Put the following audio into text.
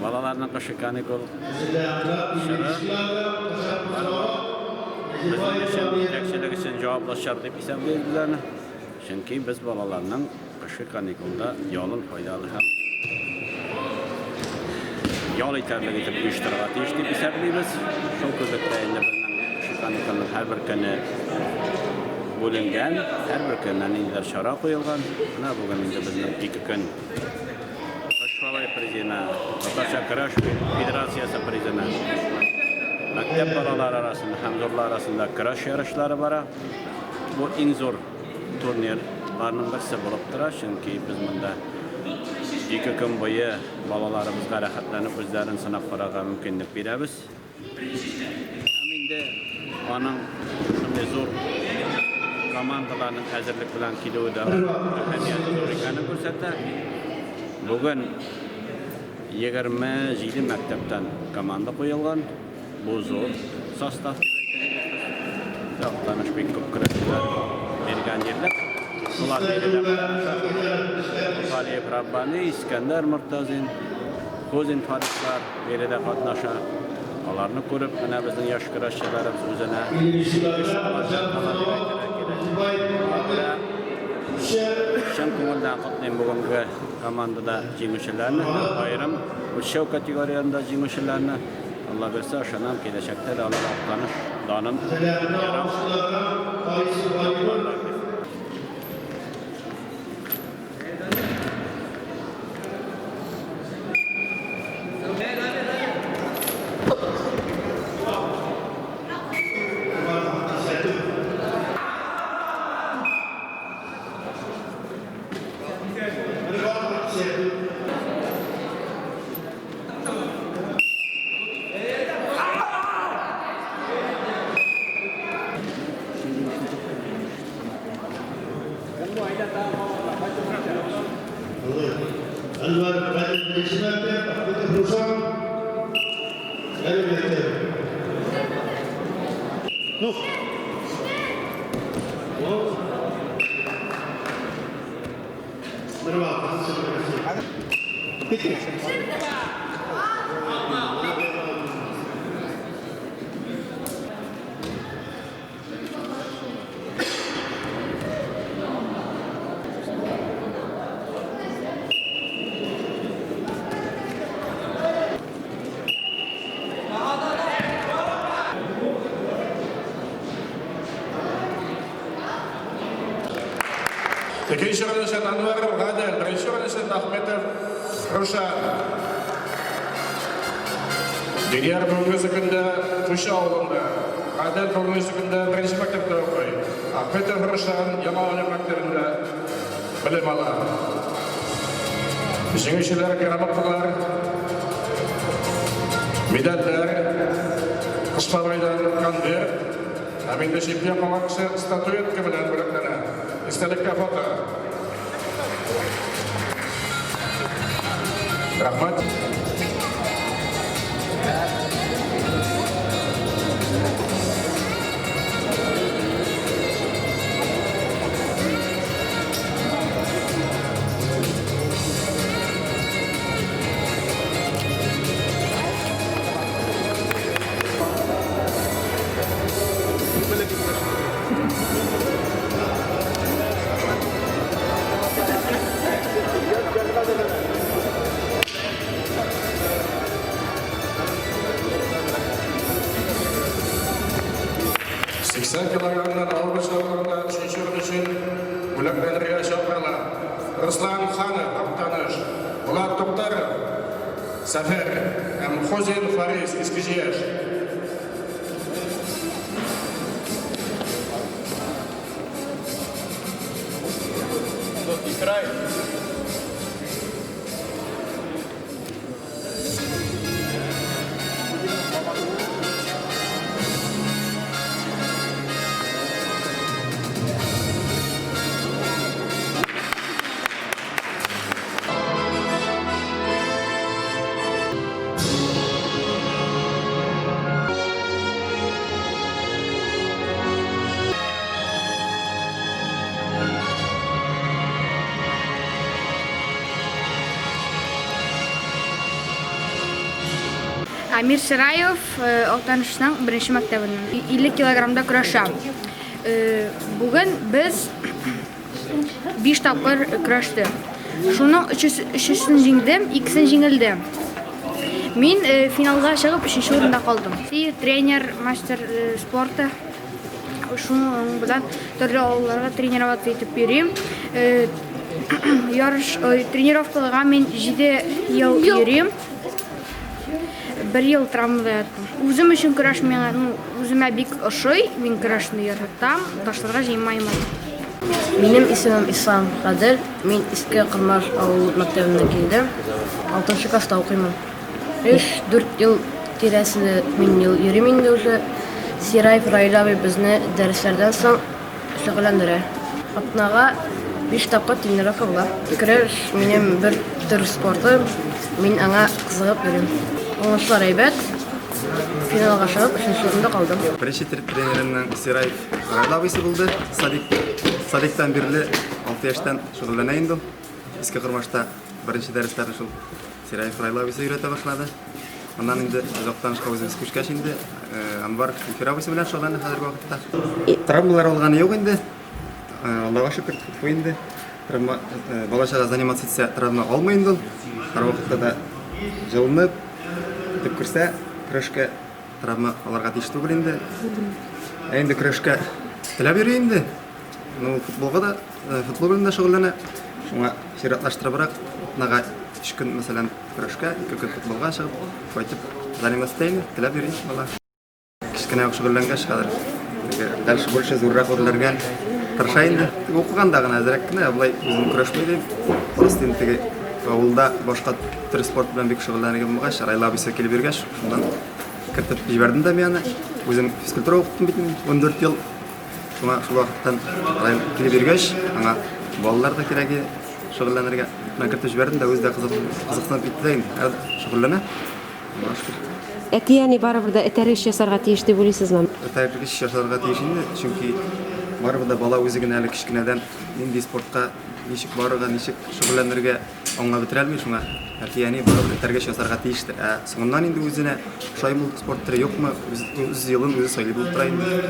Балаларның кышкы каникул чоры безнең өчен, җитәкчелек өчен җаваплы чор дип исәплибез без аны. Чөнки без балаларның кышкы каникулда ялын файдалы һәм ял итәрлек итеп оештырырга тиеш дип исәплибез. Шул күзлектә инде безнең кышкы каникулның һәрбер көне бүленгән, һәрбер көненә ниндидер чара куелган. Менә бүген инде безнең ике көн Кыш бабай призына, татарча көрәш федерациясе призына, мәктәп балалары арасында һәм зурлар арасында көрәш ярышлары бара. Бу иң зур турнирларның берсе булып тора, чөнки без монда ике көн буе балаларыбызга рәхәтләнеп үзләрен сынап карарга мөмкинлек бирәбез. Һәм инде аның шундый зур командаларның әзерлек белән килүе дә әһәмияте зур икәнен күрсәтә. Бүген 27 мәктәптән команда куелган. Бу зур состав дип әйтер идек без. Актаныш бик күп көрәшчеләр биргән җирлек. Шулар биредә катнаша. Галиев Раббани, Искәндәр Мортазин, Хузин Фарислар биредә катнаша. Аларны күреп, менә безнең яшь көрәшчеләребез үзенә көч ала, дәрт ала дип әйтергә кирәк. Шуңа күрә чын күңелдән котлыйм бүгенге командада җиңүчеләрне һәм аерым үлчәү категориясендә җиңүчеләрне. Алла бирсә, ышанам, киләчәктә дә алар Актаныш данын ерак якларлар дип. Әнвәр Гадел беренче мәктәп, Ахметов Рушан Әле мәктәп. Ну. Бер Икенче урын өчен Анвар Гадел, беренче урын өчен Ахметов Рушан. Динияр бүгенге көндә Туйчы авылында, Гадел бүгенге көндә беренче мәктәптә укый. Ахметов Рушан Яңа Алем мәктәбендә белем ала. Җиңүчеләр грамоталар, медальләр, Кыш бабайдан конверт һәм инде чемпион булган кеше статуэтка белән бүләкләнә. Истәлеккә фото. Рәхмәт. Сиксән килограммнан авыр үлчәүләрендә өченче урын өчен бүләкләнергә чакырыла. Руслан Ханов, Актаныш, Булат Туктаров, Сәфәр һәм Хозин Фарис, Иске Җияш. Амир Сираев Актанышның беренче мәктәбеннән. 50 килограммда көрәшә. Бүген без 5 тапкыр көрәштек. Шуның өчесен җиңдем, икесен җиңелдем. Мин финалга чыгып өченче урында калдым. Тренер, мастер спорта. Шуның белән төрле авылларга тренироваться итеп йөрим. Ярыш, тренировкаларга мин 7 ел йөрим. Бер ел травмада яттым. Үзем өчен көрәш миңа, ну, үземә бик ошый. Мин көрәшне яратам, ташларга җыенмыйм. Минем исемем Ислам Гадел. Мин Иске Кормаш авыл мәктәбеннән килдем. Алтынчы класста укыймын. Өч-дүрт ел тирәсендә мин ел йөрим инде уже. Сираев Раил абый безне дәресләрдән соң шөгыльләндерә. Атнага биш тапкыр тренировка була. Көрәш минем бер төр спортым, мин аңа кызыгып йөрим. Уңышлар әйбәт, финалга чыгып, өченче урында калдым. Беренче тренерымның Сираев Раил абыйсы булды. Садик, садиктан бирле 6 яшьтән шөгыльләнә инде ул. Иске Кормашта беренче дәресләрне шул Сираев Раил абыйсы өйрәтә башлады. Аннан инде без Актанышка үзебез күчкәч инде, Анвар Зөлфир абыйсы белән шөгыльләнә хәзерге вакытта. Травмалар алганы юк инде. Аллага шөкер, тьфу инде. Травма, балачага заниматься итсә, травма алмый инде ул. Һәрвакытта да җылынып, итеп керсә, көрәшкә травма алырга тиеш түгел инде. Ә инде көрәшкә теләп йөри инде. Ну, футболга да, футбол белән дә шөгыльләнә. Шуңа чиратлаштырыбрак, атнага өч көн, мәсәлән, көрәшкә, ике көн футболга чыгып, кайтып, заниматься итә инде, теләп йөри бала. Кечкенә үк шөгыльләнгәч, хәзер теге дальше больше зуррак үрләргә тырыша инде. Теге укыганда гына әзрәк кенә, болай үзем көрәшми дим. Просто инде теге авылда башка төр спорт белән бик шөгыльләнергә булмагач, Райла абыйсы килеп йөргәч, шуннан кертеп җибәрдем дә мин аны. Үзем физкультура укыттым бит инде 14 ел. Шуңа шул вакыттан Раил килеп йөргәч, аңа балалар да кирәк иде шөгыльләнергә. Менә кертеп җибәрдем дә, үзе дә кызыксынып китте дә инде. Хәзер шөгыльләнә. Аллага шөкер. Әти-әни барыбер дә этәргеч ясарга тиеш дип уйлыйсызмы? Этәргеч ясарга тиеш инде, чөнки барыбер дә бала үзе генә әле кечкенәдән нинди спортка ничек барырга, ничек шөгыльләнергә аңлап бетерә алмый, шуңа әти-әни барыбер этәргеч ясарга тиештер. Ә соңыннан инде үзенә ошаймы ул спорт төре, юкмы, үз юлын үзе сайлый булып тора инде.